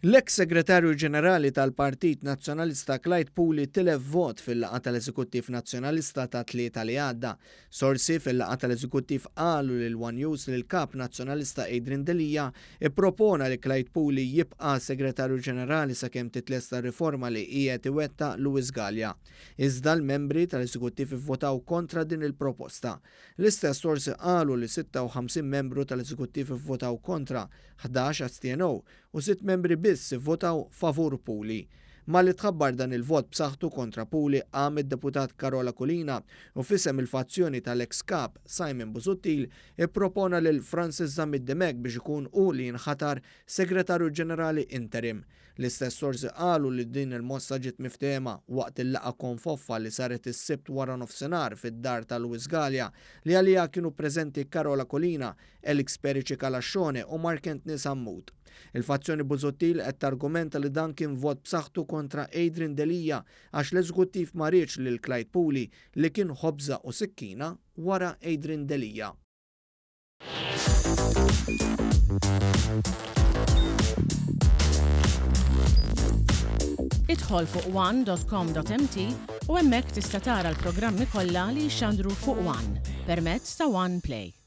L-eks Segretarju Ġenerali tal-Partit Nazzjonalista Clyde Puli tilef vot fil-laqgħa tal-Eżekuttiv Nazzjonalista tat-Tlieta li għadda. Sorsi fil-laqgħa tal-Eżekuttiv qalu lil one News li l-Kap Nazzjonalista Adrian Delia ppropona li Clyde Puli jibqa' Segretarju Ġenerali sakemm titlesta r-riforma li qiegħed iwettaq Louis Galea. Iżda l-membri tal-Eżekuttiv ivvotaw kontra din il-proposta. L-istess sorsi qalu li 56 membru tal-Eżekuttiv ivvotaw kontra, 11 astjenew u sitt membri biss ivvotaw favur Puli. Malli tħabbar dan il-vot b'saħħtu kontra Puli qam id-Deputat Karol Aquilina u f'isem il-fazzjoni tal-eks Kap Simon Busuttil ippropona lil Francis Zammit Dimech biex ikun hu li jinħatar Segretarju Ġenerali interim. L-istess sorsi qalu li din il-mossa ġiet miftehma waqt il-laqgħa konfoffa li saret is-Sibt waranofsinhar fid-dar ta' Louis Galea li għaliha kienu preżenti Karol Aquilina, Alex Perici Calascione u Mark Anthony Sammut. Il-fazzjoni Busuttil qed targumenta li dan kien vot b'saħħtu kontra Adrian Delia għax l-Eżekuttiv ma riedx lil Clyde Puli li kien ħobża u sikkina wara Adrian Delia. Idħol fuq one.com.mt u hemmhekk tista' tara l-programmi kollha li jixxandru fuq One permezz ta' One Play.